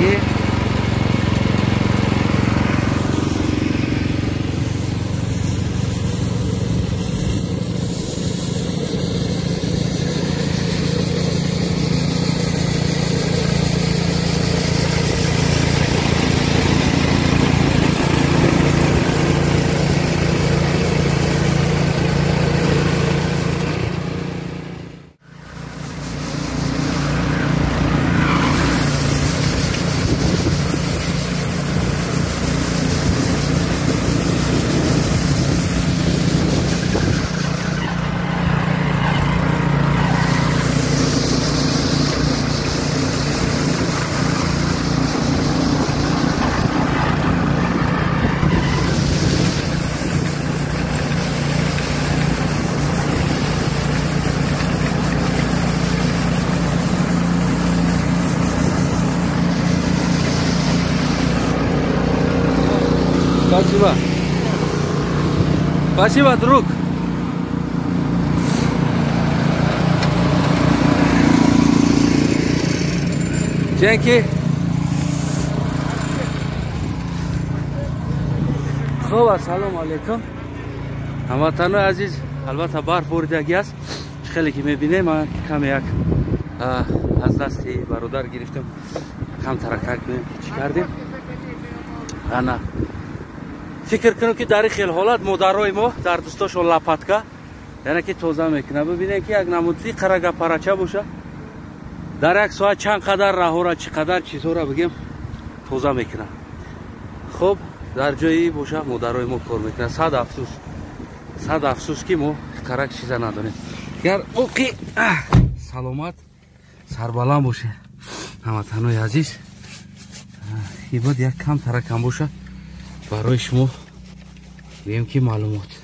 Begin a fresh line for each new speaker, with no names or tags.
Ки Спасибо. Спасибо, друг. Dzięki. Хуб, ассалому алайкум. Ҳамватанои азиз, албатта барф боридагӣ аст. Чӣ хеле ки мебинем, ман каме як аз дасти бародар гирифтем. Кам таракат кунем, ки чӣ кардем. Ана фикр кунем, ки дар ин хел ҳолат модарои мо дар дустошон лопатка, яъне ки тоза мекунад. Бибинем, ки як намуди қарага-парача боша, дар як соат чанд қадар раҳора, чӣ қадар чизҳоро бигем, тоза мекунад. Хуб, дар ҷои боша модарои мо кор мекунад. Сад афсӯс, сад афсӯс, ки мо қарак чиза надонем. Гар боқӣ саломат, сарбаланд бошед, ҳамватанои азиз. Ибод як кам таракам боша барои шумо гӯем, ки маълумот.